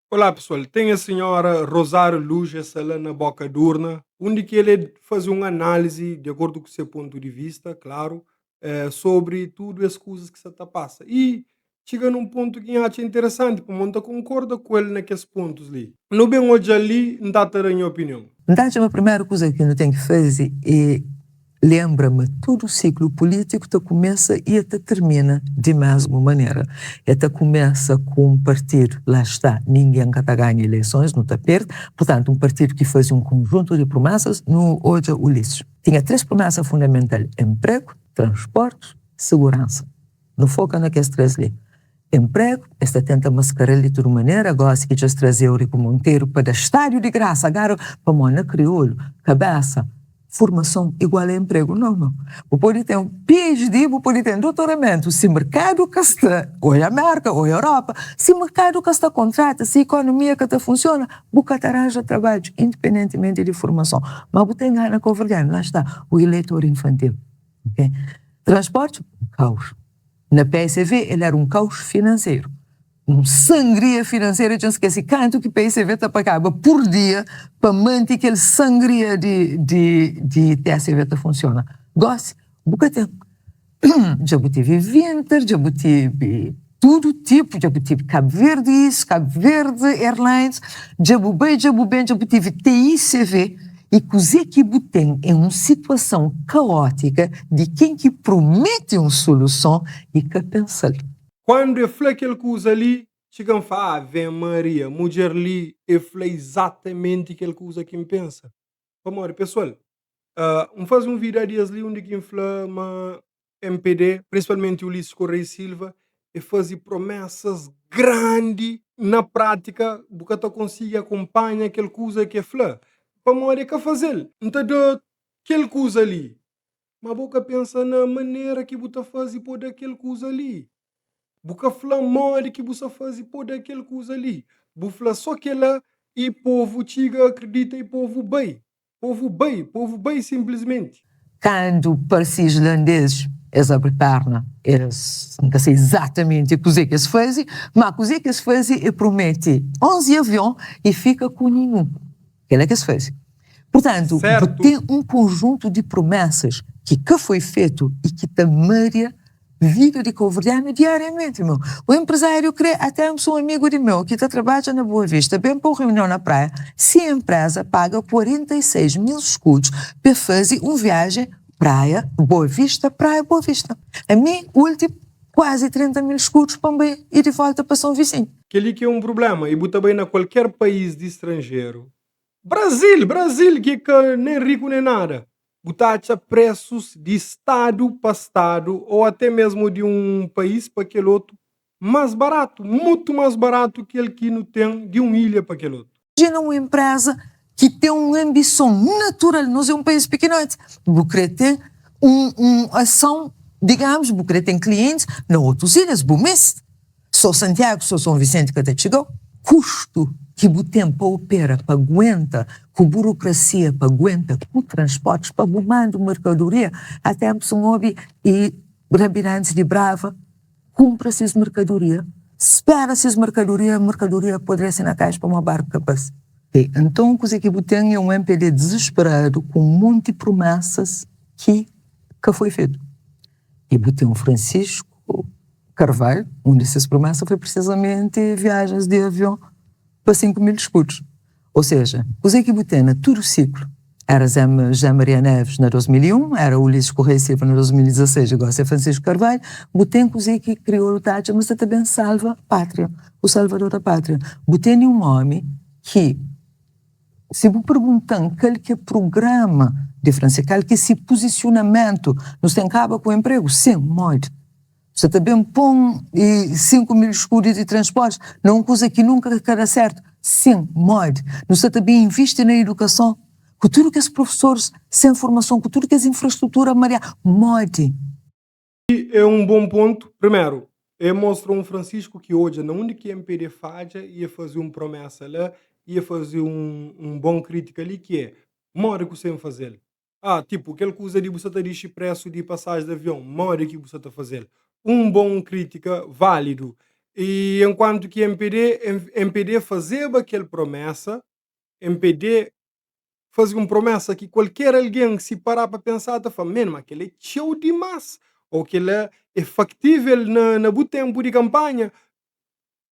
Olá pessoal, tem a senhora Rosário Luz essa lá na Boca d'Urna, onde que ele faz uma análise, de acordo com o seu ponto de vista, claro, eh, sobre tudo as coisas que se tá passa. E chega num ponto que eu acho interessante, porque monta concorda com ele naqueles pontos ali. No bem hoje ali, não dá a minha opinião. Então, a primeira coisa que eu tenho que fazer é lembra-me, tudo o ciclo político te começa e até termina de mesma maneira. Até começa com um partido, lá está, ninguém que ganha eleições, não te perde, portanto, um partido que faz um conjunto de promessas, no hoje Ulisses. Tinha três promessas fundamentais, emprego, transportes, segurança. Não foca naqueles três ali. Emprego, esta tenta mascarar de toda maneira, gosta que já trazer o Rico Monteiro para dar estádio de graça, agora para mona crioulo, cabeça, formação igual a emprego. Não, não. Você pode ter um PhD, você pode ter um doutoramento. Se mercado que está, ou a América, ou a Europa, se mercado que está contrata, se a economia que está funciona, você arranja trabalho, independentemente de formação. Mas você tem na Covergano, lá está, o eleitor infantil. Okay? Transporte, um caos. Na PSV, ele era um caos financeiro. Um sangria financeira, tinha esqueci quanto que PSV está pagava por dia para manter aquele sangria de, de, de TSV tá funciona. Gosto, buca tem. Já tive Winter, já tive tudo tipo, já tive Cabo Verde isso, Cabo Verde Airlines, já bem, já bem, já tive TICV, e que o que tem é uma situação caótica de quem que promete uma solução e que pensa. Quando eu falei aquele que usa ali, chegam a falar, Ave Maria, mulher ali, eu falei exatamente aquele que usa quem pensa. Vamos pessoal, uh, um faz um vídeo há dias ali onde quem fala uma MPD, principalmente Ulisses Correia Silva, e faz promessas grandes na prática, porque tu consiga acompanhar aquele coisa que é fala. Para morrer que fazer. Então, aquele coisa ali. Mas boca pensa na maneira que você faz e pôr aquele coisa ali. Boca fala mole que você faz e pôr aquele coisa ali. Bu fala só aquela e povo chega, acredita e povo bem. Povo bem, povo bem simplesmente. Quando parecia islandeses, eles abrem perna, eles nunca sei exatamente o que é que eles fazem, mas o que é que eles fazem é promete 11 aviões e fica com nenhum. Aquilo é que se faz. Portanto, tem um conjunto de promessas que que foi feito e que tamaria vida de coverdiano diariamente, meu. O empresário crê, até um amigo de meu que está trabalhando na Boa Vista, bem para uma reunião na praia, se a empresa paga 46 mil escudos para fazer uma viagem praia, Boa Vista, praia, Boa Vista. A mim, último, quase 30 mil escudos para ir de volta para São Vicente. Aquele que é um problema, e botar bem na qualquer país de estrangeiro. Brasil, Brasil, que é nem rico nem nada. Botar preços de estado para estado ou até mesmo de um país para aquele outro mais barato, muito mais barato que ele que não tem de uma ilha para aquele outro. Imagina uma empresa que tem uma ambição natural, nós é um país pequenote, você tem uma um ação, digamos, você tem clientes na outras ilhas, bom mês. Só Santiago, só São Vicente que até chegou. Custo que o tempo opera para aguenta com burocracia, para aguenta com transportes, para mando mercadoria, até um hobby e rabinantes de Brava, cumpra-se as mercadoria, espera-se as mercadoria, a mercadoria apodrece na caixa para uma barca capaz. Então, o que que tem é um MPD desesperado com um monte de promessas que, que foi feito. E botei um Francisco Carvalho, uma dessas promessas foi precisamente viagens de avião para 5 mil escudos. Ou seja, o que botei na todo o ciclo era Zé, José Maria Neves na 2001, era Ulisses Correia Silva na 2016, agora é Francisco Carvalho, botei o que criou o Tátia, mas também salva a pátria, o salvador da pátria. Botei um homem que, se me perguntam qual que é o programa de Francisco, qual que é esse posicionamento, nos tem cabo com o emprego? Sim, muito. Você também põe 5 mil escudos de transportes, não coisa que nunca dará certo. Sim, muito. Você também investe na educação, com tudo que os professores sem formação, com tudo que as infraestrutura, Maria, muito. É um bom ponto. Primeiro, ele mostra um Francisco que hoje, na onde que MPD falha, ia fazer uma promessa lá, ia fazer um, um bom crítica ali, que é, mora que você fazer. Ah, tipo, aquele que usa de você tá de preço de passagem de avião, mora que você tá fazendo. Um bom crítica válido. I enkuantu ki mpd, mpd fazeba kel promesa, mpd faze un promesa ki kualker algen si pará pa pensá ta fla, men ma kel-la é txeu dimás ô kel-la é faktível na na bu ténpu di kanpanha,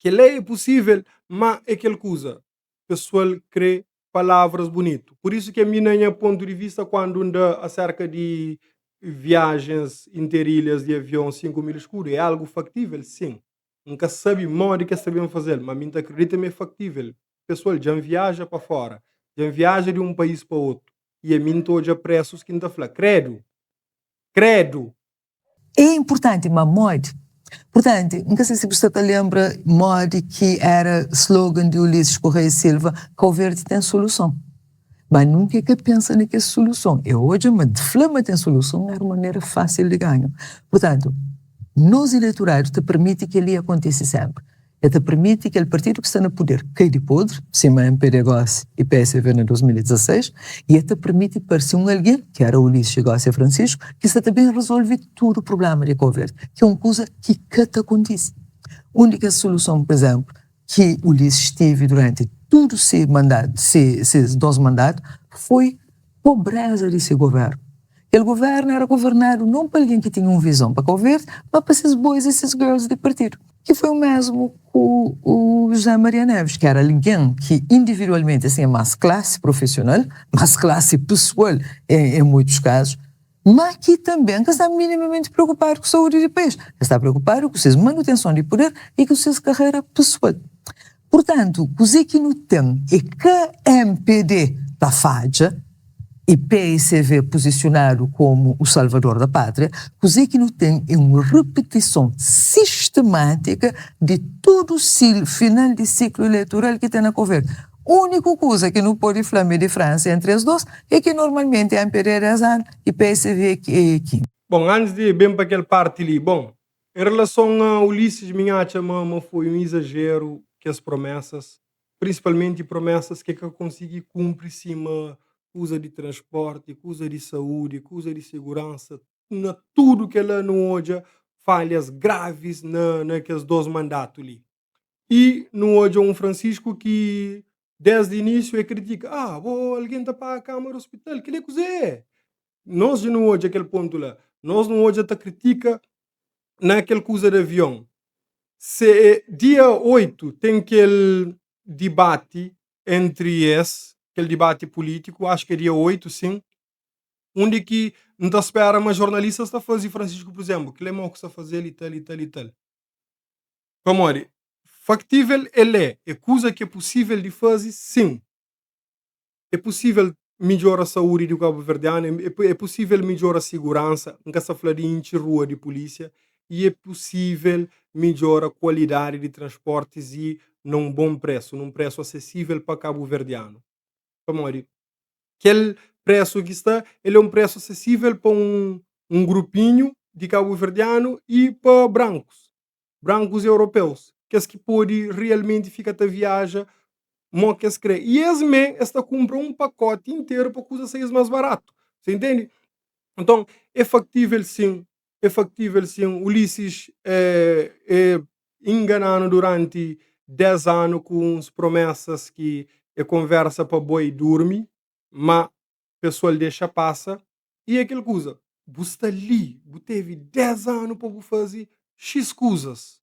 kel-la é pusível, má é kel kuza, pesoal krê palavras bunitu. Pur isu ki ami na nha pontu di vista kuandu N da aserka di viajens inter-ilhas di avion 5 mil escudo é algu faktível? Sin. N ka sabe modi ki es ta ben faze-l, má mi N ta kridita ma é faktível. Pesoal, dja N viaja pa fóra, dja N viaja di un país pa otu i ami N ta odja presus ki N ta fla, Kredu! Kredu! É inpurtanti, má modi? Purtanti, N ka sabe si bu sta ta lenbra modi ki éra slogan di Ulisses Correia e Silva, Kauverdi ten soluson. Má nunka e ka pensa na kes soluson. E odja ma di fla ma ten soluson éra un manera fásil di ganha. Purtantu, nos ileitoradu ta permiti kel-li akontise sénpri. El ta permiti kel partidu ki sta na puder kai di podri, sima mpd gosi i psv na 2016, i el ta permiti parse un algen, ki era Ulisses i gosi é Francisco, ki sta ta ben rezolve tudu prublema di Kau Verdi, ki é un kuza ki ka ta kontise. Un di kes soluson, pur izénplu, ki Ulisses tevi duranti tudu se mandatu, ses dos mandatu, foi pobreza di se governu. Kel governu era governadu non pa algen ki tinha un vizon pa Kau Verdi, ma pa ses boys i ses girls di partidu. Ki foi o mesmu ku o José Maria Neves, ki era algen ki individualmenti es tinha mas klasi profesional, mas klasi pesoal em muitus kazus, ma ki tanben ka sta minimamenti preokupadu ku saúdi di país, es sta preokupadu ku ses manutenson di puder i ku ses karrera pesoal. Purtantu, kuze ki nu ten e ka mpd ta fadja i paicv puzisionadu komu o salvador da pátria, kuze ki nu ten e un ripitison sistemátika di tudu final di siklu eleitoral ki ten na Kau Verdi. Úniku kuza ki nu pode fla ma e difrensa entri es dos e ki normalmenti mpd e 10 anu i paicv e 15. Bon, antis di ben pa kel parti li, bon, Em relason a Ulisses mi atxa ma ma foi um exagero kes promessas, principalmente promessas ke ka consigui cumpri sima kuza di transporte, kuza di saúde, kuza di segurança, na tudo kela nu odja falhas graves na na kes 2 mandato li. I nu odja um Francisco ki desdi início é critica, ah bo alguém ta paga cama di hospital, keli é kuzê? Nos dja nu odja kel pontu la. Nos nu odja ta kritika na kel kuza di avion. Se dia 8 ten kel dibati entri es, kel dibati pulítiku, acho ki é dia 8 sin, undi ki N ta spera ma jornalistas ta faze Francisco, pur izénplu, kel é mau ki sta faze-l i tal i tal i tal. Pamodi faktível el é, é kuza ki é pusível di faze sin. É pusível midjora saúdi di kabuverdianu, é pusível midjora siguransa, N ka sta fla di intxi rua di pulísia, y é pusível midjora kualidadi di transportis y na un bon présu, nun présu asesível pa kabuverdianu. Pamodi kel présu ki sta, el é un présu asesível pa un un grupinhu di kabuverdianu y pa brankus. Brankus europeus, kes ki pode realmenti fika ta viaja mo ki es kre. I es me, es ta kunpra un pakoti interu pa kuza sai-s mas baratu. Sa intende? Nton, é faktível sin, é faktível sin. Ulisses é, é ingana-nu duranti 10 anu ku uns promesas ki é konversa pa boi durmi, ma pesoal dexa pasa. I é kel kuza, bu sta li, bu tevi 10 anu pa bu faze X kuzas,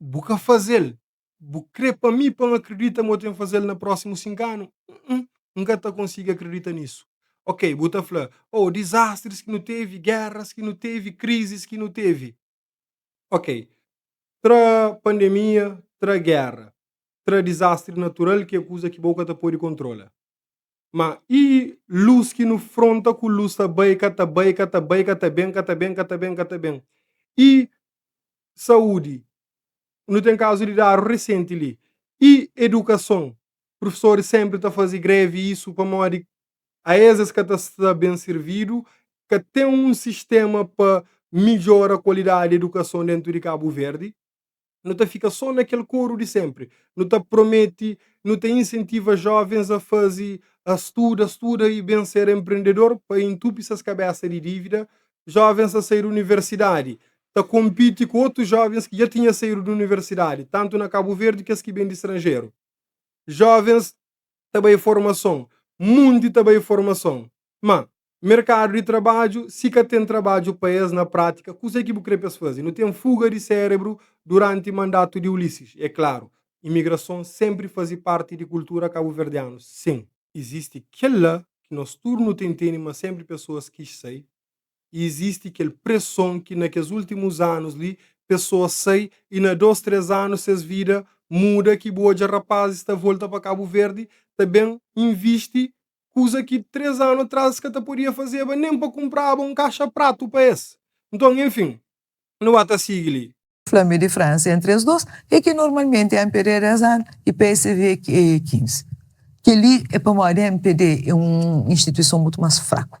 bu ka faze-l, bu kre pa mi pa N akredita ma bu ten faze-l na prósimu 5 anu? N N ka ta konsigi akredita nisu. Ok, bu ta fla, oh, dizastris ki nu tevi, géras ki nu tevi, krizis ki nu tevi. Ok, tra pandemia, tra géra, tra dizastri natural ki é kuza ki bo ka ta pode kontrola. Ma i lus ki nu fronta ku lus ta bai, ka ta bai, ka ta bai, ka ta ben, ka ta ben, ka ta ben, ka ta ben. I saúdi, nu ten kazu di Daru resenti li. I edukason, prufesoris senpri ta faze grevi isu pamodi aes es ka ta sta ben sirvidu, ka ten un sistema pa midjora kualidadi di edukason dentu di Kabu Verdi. Nu ta fika só na kel koru di senpri. Nu ta promete, nu ta insentiva jovens a faze, a studa, studa i ben ser enprendedor pa intupi ses kabesa di dívida. Jovens ta sai di universidadi. Ta konpiti ku otus jovens ki dja tinha saídu di universidadi, tantu na Kabu Verdi kes ki ben di stranjeru. Jovens ta bai formason, munti ta bai formason. Ma, merkadu di trabadju, si ka ten trabadju pa es na prátika, kuzê ki bu kre pa es faze? Nu ten fuga di sérebru duranti mandatu di Ulisses. É klaru, imigrason sénpri faze parti di kultura kabuverdianu, sin. Izisti kel la ki nos tudu nu ta intende ma sénpri pesoas kis sai i izisti kel preson ki na kes últimus anus li pesoas sai i na 2, 3 anu ses vida muda ki bu odja rapazis ta volta pa Kabu Verdi ta ben invisti kuza ki 3 anu atras es ka ta podia fazeba nen pa kunpraba un kaxa pratu pa es. Nton, enfin, nu ba ta sigi li. Fla-m diferensa entri es 2 é ki normalmenti mpd é 10 anu i psv é 15. Kel-li é pamodi mpd é un instituison mutu más fraku.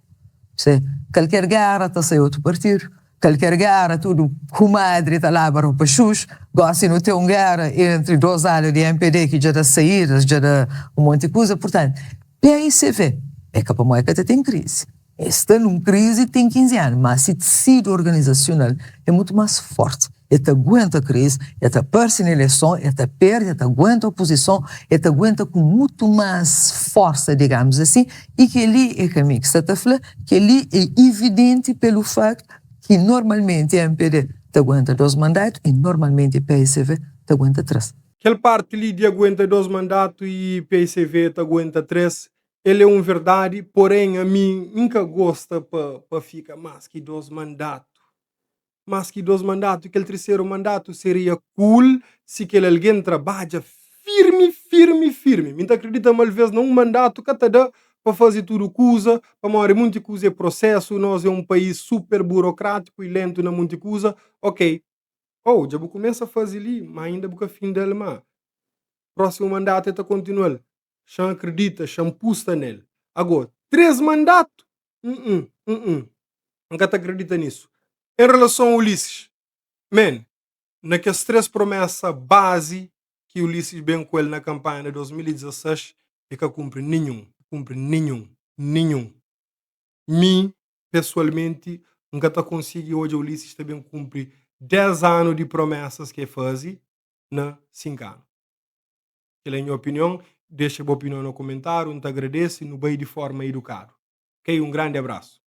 Se kalker géra ta sai otu partidu, kalker géra tudu kumadri ta laba ropa xuxu. Gósi nu ten un géra entri 2 ala di mpd ki dja da saídas, dja da un monti kuza. Purtantu, psv é ka pamodi ka ta ten krizi. Es sta nun krizi ten 15 anu, má si tisidu organizasional é mutu más fórti. El ta aguenta krizi, el ta parse na ileison, el ta perde, el ta aguenta opozison, el ta aguenta ku mutu más forsa, digamus asin, i kel-li é ka mi ki sta ta fla, kel-li é ividenti pelu faktu ki normalmenti mpd ta aguenta 2 mandatu i normalmenti psv ta aguenta 3. Kel parti li di aguenta 2 mandatu i psv ta aguenta 3 El é un verdadi, porém ami N ka gosta pa pa fika más ki 2 mandatu. Más ki 2 mandatu, kel triseru mandatu seria cool si kel algen trabadja firmi, firmi, firmi. Mi N ta akredita ma alvês na un mandatu ka ta da pa faze tudu kuza, pamodi munti kuza é prosesu, nos é un país super burokrátiku i lentu na munti kuza. Ok, oh, dja bu kumesa faze li, má inda bu ka finda-l, má prósimu mandatu el ta kontinua-l. Xa-m akredita, xa-m pusta nel. Ago, 3 mandatu? Unn, unn, N ka ta akredita nisu. En relason a Ulisses, man, na kes 3 promesa bazi ki Ulisses ben ku el na kanpanha na 2016, e ka kunpri ninhun, kunpri ninhun, ninhun. Mi, pesualmenti, N ka ta konsigi odja Ulisses ta ben kunpri 10 anu di promesas ki e faze na 5 anu. Kel é nha opinion, dexa bu opinion na komentariu, N ta agradese, nu bai di forma idukadu. Ok, un grandi abrasu.